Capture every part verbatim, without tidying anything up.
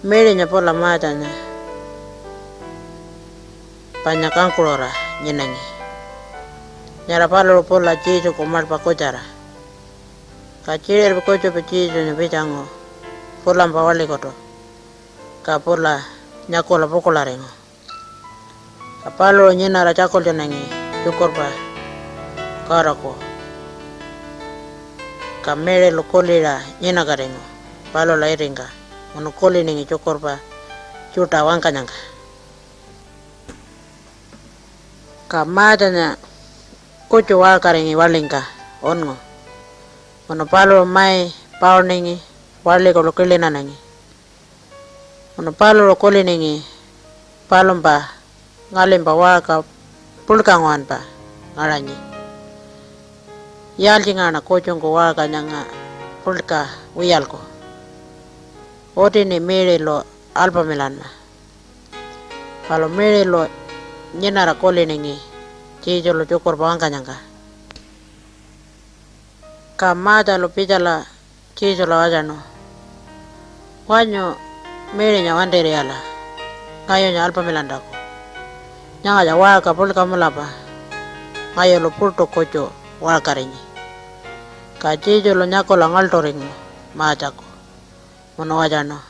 Mary-nya pula Marthanya panya kangkuṟura nyinangi. Nyara paluṟu pula Jesuku maḻpa kutjara. Ka tjiṟirpi kutjupa Jesunya pitjangu pulampa waḻikutu, ka pula nyakula pukuḻaringu. Ka paluṟu nyinara tjakultjunangi tjukurpa Godaku. Ka Mary-lu kuliṟa nyinakatingu palula itingka munu kuliningi tjukurpa tjuṯa wangkanyangka. Ka Marthanya kutju waṟkaringi waḻingka unngu, munu paluṟu mai pauningi waḻi kuḻu kiḻinanangi. Munu paluṟu kuliningi palumpa ngalimpa waṟka puḻka nguwanpa ngaṟanyi. Yaaltjingaṉa kutjungku waṟka nyanga puḻka wiyalku? Utini Mary-lu alpamilanma. Palu Mary-lu nyinara kuliningi Jesulu tjukurpa wangkanyangka. Ka Marthalu pitjala Jesula watjarnu, "Wanyu Mary-nya wantir'iyala ngayunya alpamilantaku. Nyangatja waṟka puḻka mulapa ngayulu puṯu kutju waṟkarinyi." Ka Jesulu nyakula ngaḻṯuringu Marthaku munu watjarnu,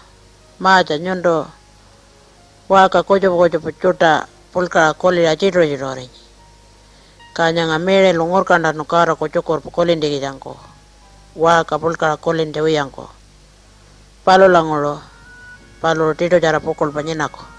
"Martha, nyuntu waṟka kutjupa kutjupa tjuṯa puḻkaṟa kuliṟa tjituṟu-tjituṟurinyi. Ka nyanga Mary-lu ngurkantanu Godaku tjukurpa kulintjikitjangku waṟka puḻkaṟa kulintja wiyangku. Palulanguṟu paluṟu tiṯutjara pukuḻpa nyinaku."